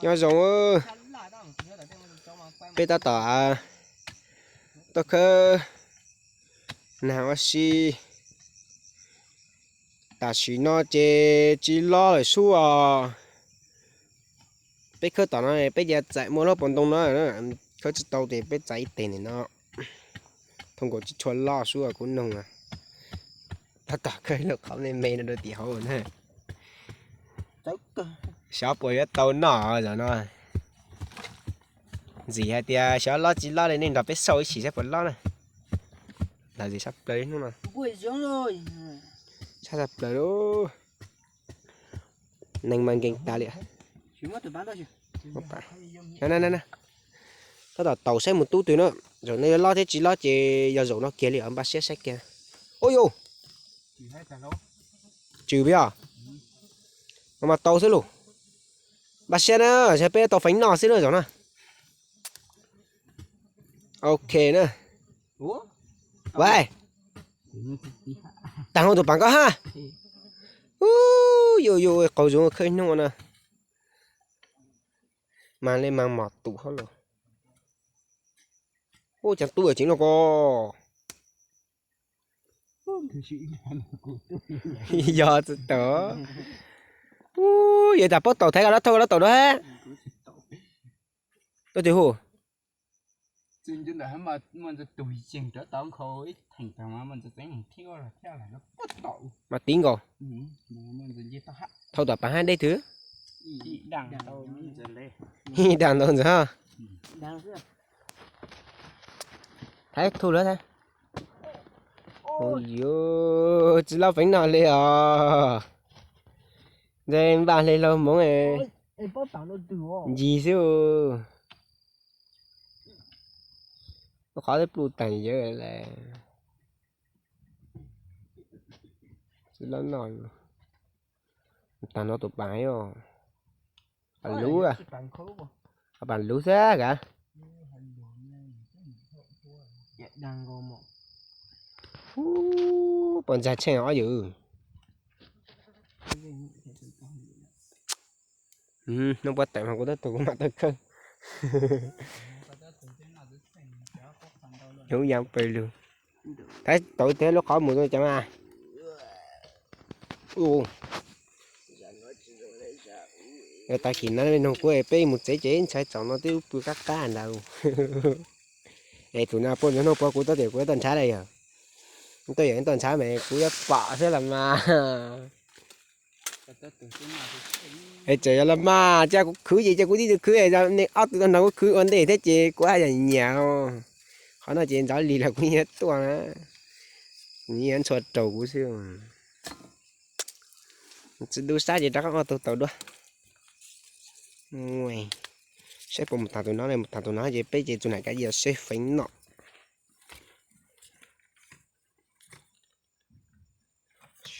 Nyob zoo, peb tab tom tuaj khawb nag ua si. Tam sim no ces tsis loj lawm xwb os. Peb khawb tom no peb cia txais muaj lub pob ntoo no, khawb tsis tau ces peb txais ib teg ntawm no. Thooj nkaus tsis tshua loj xwb kuv nug. Tab tom khawb lub qhov me me no rau tim hauv na. Xyov puas yuav tau noj zaum no. Ntxim hais tias xyov loj tsis loj li, nej nrog peb xauj ib sim saib puas loj na. Lawv zim sab plaws hnub no. Sab sab plaws lawm. Neeg mas nkees tas li. Tab tom xauj mus tub twg na, zaum no yuav loj thiab tsis loj ces yog zaum no kiag li os, npaj siab saib kiag. Ua yuj, tswm peb os. No mas tau xwb lauj. Npaj siab na, peb tau feev noj xwb na zaum no. Ok na. Ua, tag hauv tus pas ko ha. Ua yuj, yuj, qaug zog khawb hnub no. Mas li mas mos tus hauj lwm. Ua cas tub ceev no ko. Yog txawm tau. Ua, yog tas pob taum thaiv ko dab thauj ko dab taum dua. Tuaj twg hu? Mas tib nkaus. Thauj tom pas hab deb twg? Ib dag ntau ntxawg. Thaiv thu lawm. Yuav tsis loj feev noj li os. Ntse npaj hle laug hmoov ncig xwb. Lub qhov twb pluj taag yawv le. Tsis loj noj. Tag no tus pas, pas luv, pas luv xwb kav. Ub, puas ntxag tsheej ob yawm. Hnub puab tawm mas kuv tab tug kuv mam tau khawb. Yoov yaa pawg lug. Thaib tau ib teg lub qhov mus zoo cas mas. Tag kis no noog kuv peb mus tsev ces ntshai tsaus no twb pw qab qab ntawd. Es tus no puab ntxuag noog puab kuv tau tias kuv yuav tau ntshav lawm yog. Tau yog tau ntshav mas kuv yuav pom xwb los mas. Es tseem yog los mas, cia kuv khwv ces cia kuv tib tug khwv, nej ob tug tau nrog kuv khwv ua ntej thiab ces kuv haj yam nyiam. Qhov no ces ntxov lig los kuv yeej yuav tuaj na, kuv yeej yuav ntshua raug kuv xwb. Tsis dub sab ces rov qab ob tug tau dua. Saib puas mus tag tus no, mus tag tus no ces peb ces txug nam kav yas seb feem noj.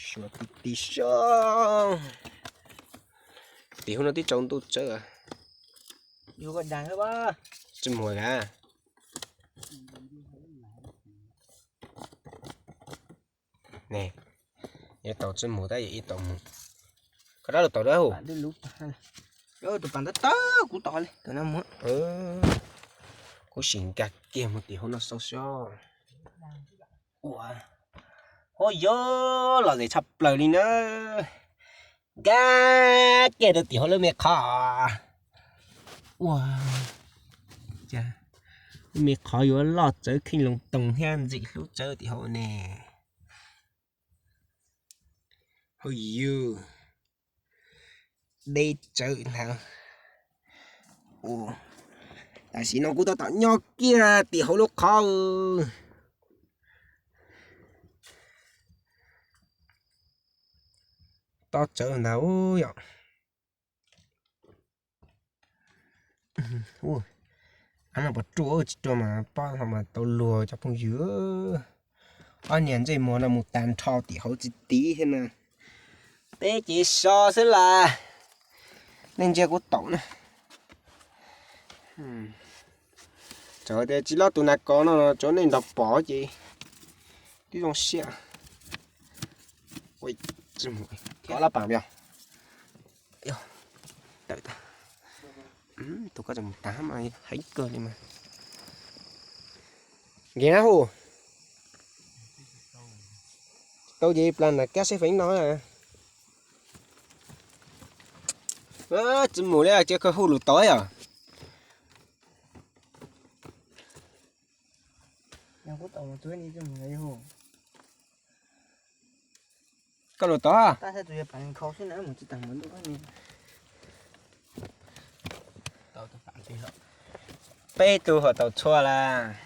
Suav ti ti sab. Tim hub no twb tsaus ntuj tsawv. Tsis muag a. Ne, yuav tau tsis muag tab yog ib tau mus. Koj rov lug tau dab hub. Tus pas ntawd tawg kuv tod li. Kuv sim nkag kiag mus tim hub no xauj xwb. Ua, hov yog los zem tshaj plaws li na. Nkag kiag rau tim hauv lub me qhov. Ua, lub me qhov yuav loj txawv kheej loo toog thiab ntxim hlub txawv tim hauv ne. Hov yog deb tsawv ntag. Tam sim no kuv tab tom nyob kiag tim hauv lub qhov. Tob tsawv ntag yom. Av no puas ruaj tsis ruaj mas pob no mas tau luag cov phooj ywg. Ob niag ntsej muag no mus tag nrho tim hauv tsis tiv thiab na. Peb ces so xwb las, nej ntsia kuv taum na. Txawm tias tsis loj tus nas kos no tsuav nej nrog pom ces twb zoo siab. Kov lab pas os. Tus koj tseem mus tav mas heev kawg li mas. Nkees na hu. Tau ces plas nram kab xeb feev no. Tsis mus li, cia koj hu lus tod yom. Koj lus tod. Peb tug hom tau txhua las.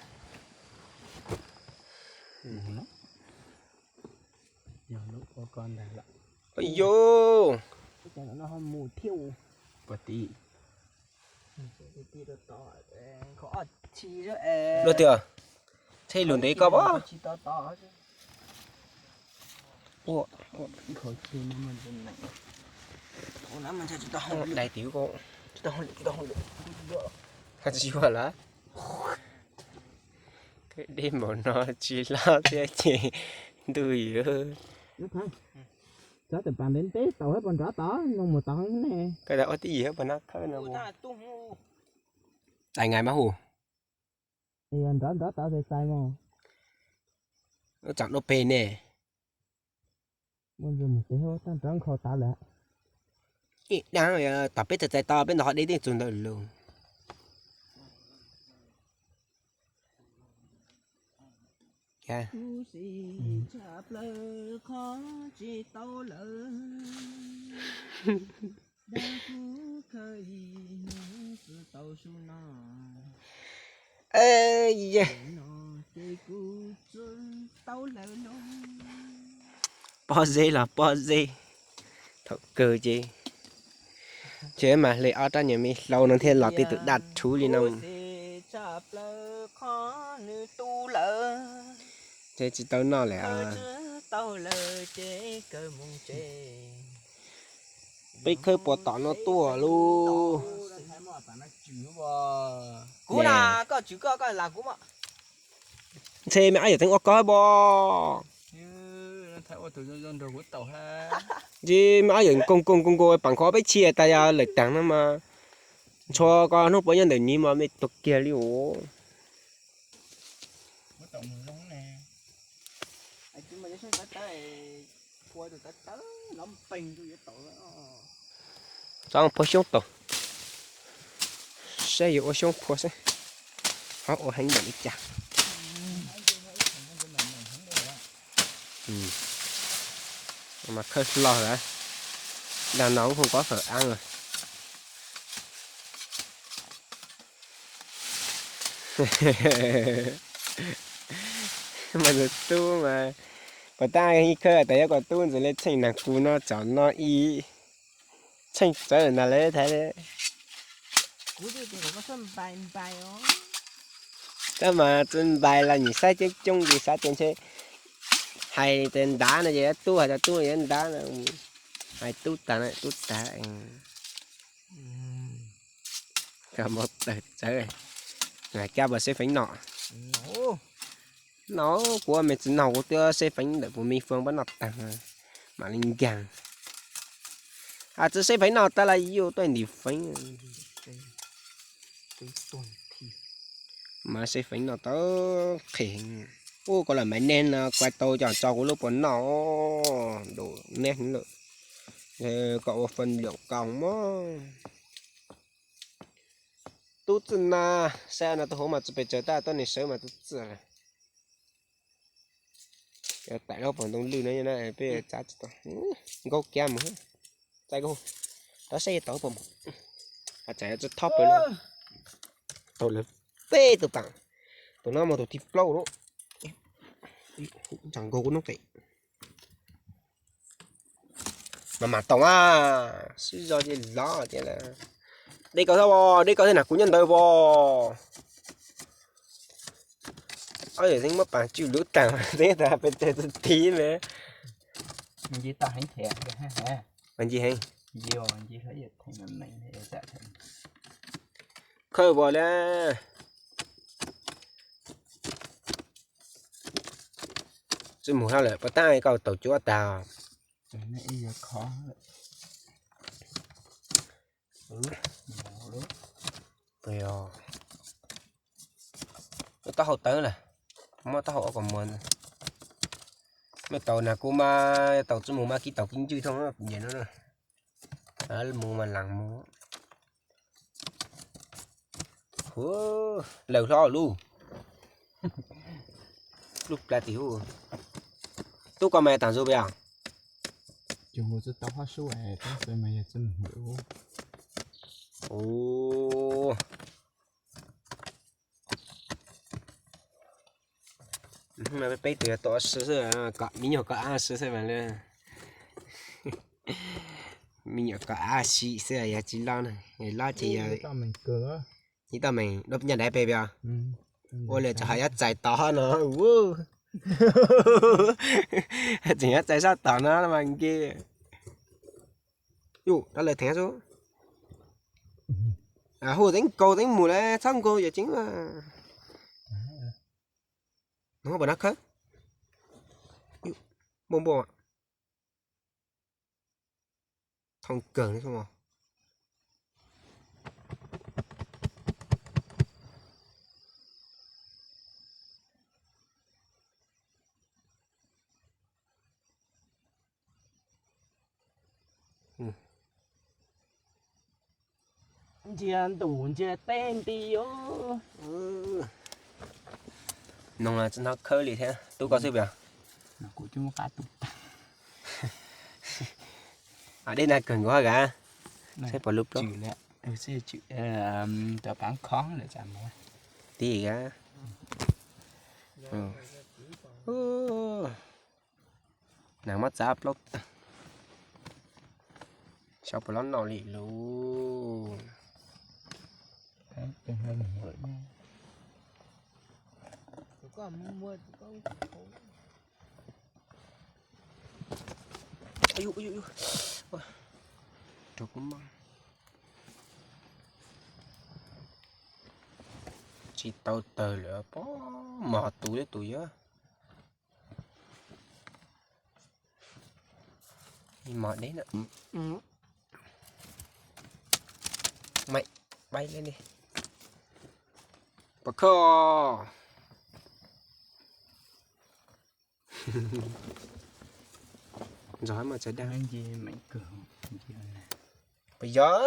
Yus, luag twg? Txhij lus ntev koj pab. Dai tim, koj tsis yuav lawm. Dej npaum no tsis loj thiab ces ntuj ywg. Txhob tam pas ntev ntev tau hab puas nrov tod, no mus tod ne. Koj ua tib yim hab puas nab khawb no. Txais nkaus mas hu. Yog nrov nrov tod ces txais mas. Lub tseem dua peg ne. Mus tes tag nrov nkhaus tod lawm. Ib dab tom peb txais txais tau peb ntawd ho deb tej txug ntawd lus. Pob zeb los pob zeb, thaum kawg ces, ces mas hle ob rab nyuag me hlau no thiaj los tej tus daj rhuv li no. Ces tsis tau noj lawm. Peb khawb puas tom no tuaj lauj. Ntshe me ab yawm teeb ua koj pom. Ces me ab yawm nkoos nkoos nkoos nkoos pam kho peb txhia tas yog lawm taag no mas. Ntshua koj hnub puas nyob ntawm niv mas me tuag kiag li os. Txhob phua xyoob tau, saib yuav ua xyoob phua xwb, ho ua heev npaum li cas. Mas khawb hlo lawm, dag no kuj hu pob fawm ab lawm. Mas tus tub mas, puas tab ib khawb tas yuav kom tub ntxim li tsheej nag kuv no tsom no ib tsheej txawv ntag lawm thaiv. Tab mas tsis npais los nyuam saib coob coob ces xav tias ntshe hais tias ntav no ces yuav tub, hais tias tub yuav ntav no, hais tub tag no tub tag. Koj mus tawg txawv, kab puas seb feev no? No kuv ua me txiv nog kuv twb seb feev ntawm puas me foob pab noj tag mam li nkaag. Has txawm seb feev no tas los yuav tuaj ntim feev. Mas seb feev no tau qhis. Ub, koj lam maiv neb no kuv tau coj tso kuv lub puas noj. Ntuj, neb lawm, koj ua faj lwm kaus mog. Tub txwj na, saib no tus hauv mas tsis pes tsawg tab tuab neeg sawv mas tub txwj lawm. Taim lub pom ntoo lwj no peb txav tsis tau. Nkaub kiab mus, txaij nkaub, rov saib tau puas mus. Txaij tsis thob pawg no. Tau lawv peb tug paam, tus no mas tus thib plaub lawm. Ntsag nkaug kuv noob qes. Mas mam tau a, sib zog ces lov tias lawm. Deb koj thiab os, deb koj thiab na, kuv nyob ntawd os. Ob yawm Xeeb muab pas tswj lub tag, Xeeb tas pes tsawg txog tiv me. Nce tau heev thiab, nce heev. Nce heev. Nce, nce, khawb vos li. Tsis mus hlo lawm, puas tab koj tau cuab tag. Ib yam khov lawm. Taub hau tawv lawm, muab taub hau ob kaus muag. Mej tau nag kub mas tau txuj mus mas kib tau kib ntswj thooj nce no. Mus mas laas mus. Lawm hlo lub, lub pla tim hub. Tub koj mas tas ntxug peb os? Peb tug yog tau ob si xwb, me nyuam koj ab si xwb mas lawm. Me nyuam koj ab si xwb yog tsis loj na, loj ces yog ib toj meem dua peb nyob dab pem peb os. Ua lawm txog hais yob txais tod no. Tseem yob txais sab tom no mas nkeeg. Yus rov lawm theev xwb. Hu teeb nkaus teeb mus lawm txhob nkaus yawm tseeb. Nov puas nov khawb? Npauj npauj. Thoob kawg. Ntsia ntuj ntsia teb nti os. Noog tsis hnov khawb li thiab, tub koj xwb pem. Dej nag kawg nkaus hab gab. Saib puas lub plaub. Tib gab. Nag muab txav plaub tag. Saib puas loj noj li lub. Tsis tau tawg lawm pob, mos tus thiab tus yawg. Mos deb na. Maim, paib li. Pom khawb. Ntxog mas txawv dag. Puas yog?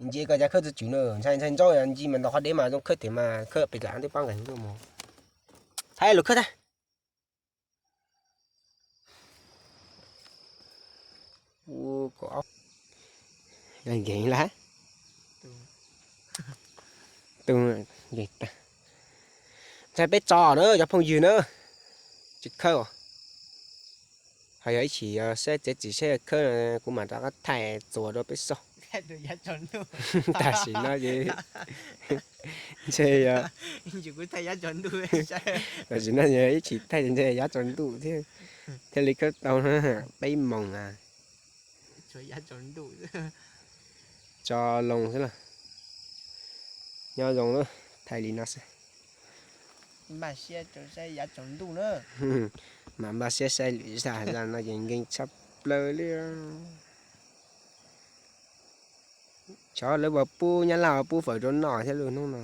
Nce koj cas khawb txog tswm na, ntshai ntshai ntsaub ncig mas ntaus qhov deb mas zoo khawb tiag mas khawb pem kam twb pab nqes mus. Thaij lus khawb tag. Nkeeg lawm. Tus nkeeg tag. Ntshai peb tso na cov phooj ywg na. Tsis khawb. Ho yog ib chim saib txiav txim saib khawb kuv mam rov qab thaij txuas rau peb saib. Tam sim no ces ntshe yog, tam sim no yog ib chim thaij ntshe yav tsaus ntuj thiab, thiaj li khawb tau na. Peb moos a. Tso loo xwb los. Nyob zoo na, thaij li no xwb. Mam npaj siab saib lwm zaj, zaj no ces nkeeg tshaj plaws li. Tsov lawv puas pub nyab laj pub fawm rau noj thiab lub hnub no.